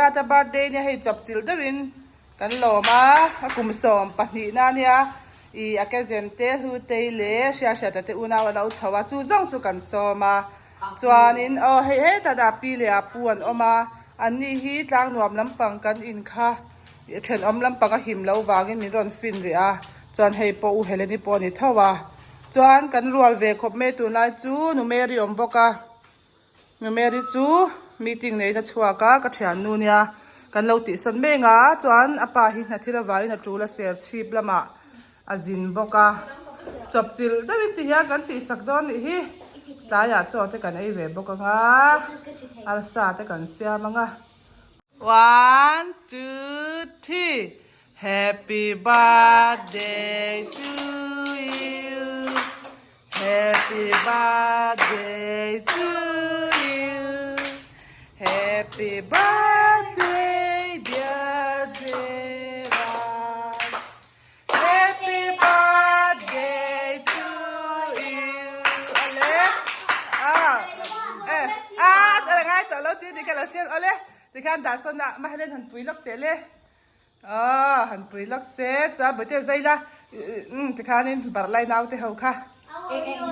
Gerard-a birthday nia hei chawpchilh deuhin kan lawm a, a kum 12 na nia ih a cousin te Hlutei leh Hriahriata te unau a lo chho a, chu zawng chu kan sawm a. Chuanin aw hei hetah dah pi leh a pu an awm a, anni hi tlang nuam lampang kan in kha thenawm lampang a him loh vangin min rawn fin rih a, chuan hei pawh u Heleni pawh a ni tho a. Chuan kan rual ve khawp mai tunlai chu nu Mary awm bawk a, nu Mary chu meeting neiin a chhuak a, ka thiannu nia kan lo tihsan mek a, chuan a pa hi hna thil avangin a tul a ser chhip lamah A zin bawk a, chawpchilh deuhin ti hian kan tihsak dawn nih hi. Tlaiah chaw te kan ei ve bawk ang a, arsa te kan siam ang a. One, two, three, Happy birthday to you, Happy birthday to you, Happy birthday dear Gerard. Happy birthday to you Awle ah eh ah a ngai tawh lo tih ka lo chhiar awle tikhan dah sawn a mahlen han pui lawk teh le ah han pui lawk se chuan bawihte zai la umm tikhanin barh lai naute ho kha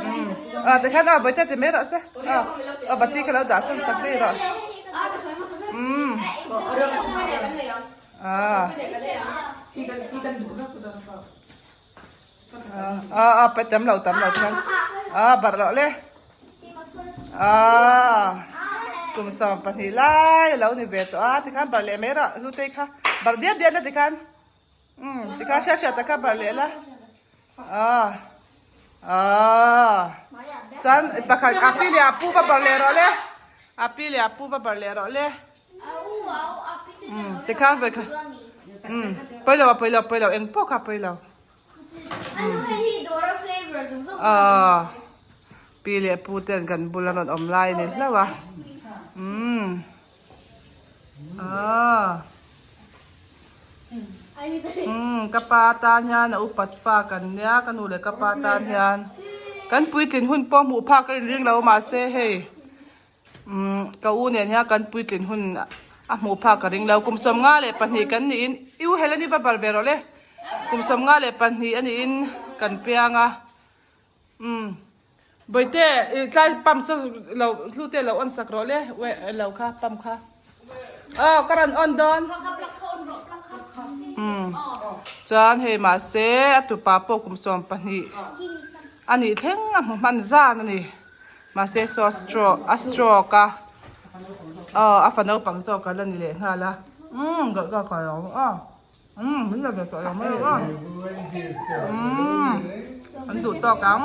umm ah tikhan aw bawihte ti mai rawh se ah aw bati kha lo dah sawn sak daih rawh umm. Ah. Ah, ah, pe tam lo tam lo chuan. Ah, bar lo le. Ah. Kum 12 lai lo ni ve to a tikhan bar leh mai ra lu te kha. Bar diat diat la tikhan. Um, tikhan hria hria taka bar leh la. Ah. Ah. Chuan pakhat api leh apu va bar leh rawh le. Api leh apu va bar leh rawh le. Tikhan vawi kha pawi lo a pawi lo pawi lo eng pawh kha pawi lo aw pi leh pu ten kan bula rawn awm lai a ni hlauh a umm aw umm ka pa tan hian a upat fa kan nia ka nu leh ka pa tan hian kan puitlin hun pawh hmuh phak a inring lo mahse hei. Umm ka u nen hian kan puitlin hun a hmuh phak ka ring lo. Kum 52 kan niin i u Heleni va bar ve rawh le. Kum 52 a niin kan piang a. Umm Bawihte i tlai pump saw lo hlute lo on sak rawh le lo kha pump kha. Aw ka rawn on dawn. Umm chuan hei mahse a tupa pawh kum 12 a nih thleng a hmu hman zan a ni. Mahse saw stroke a stroke a aw a fa naupang zawk a la ni leh nghal a umm ka ka ka lo a umm min la ve tawh lo mai a umm an duh tawk ang.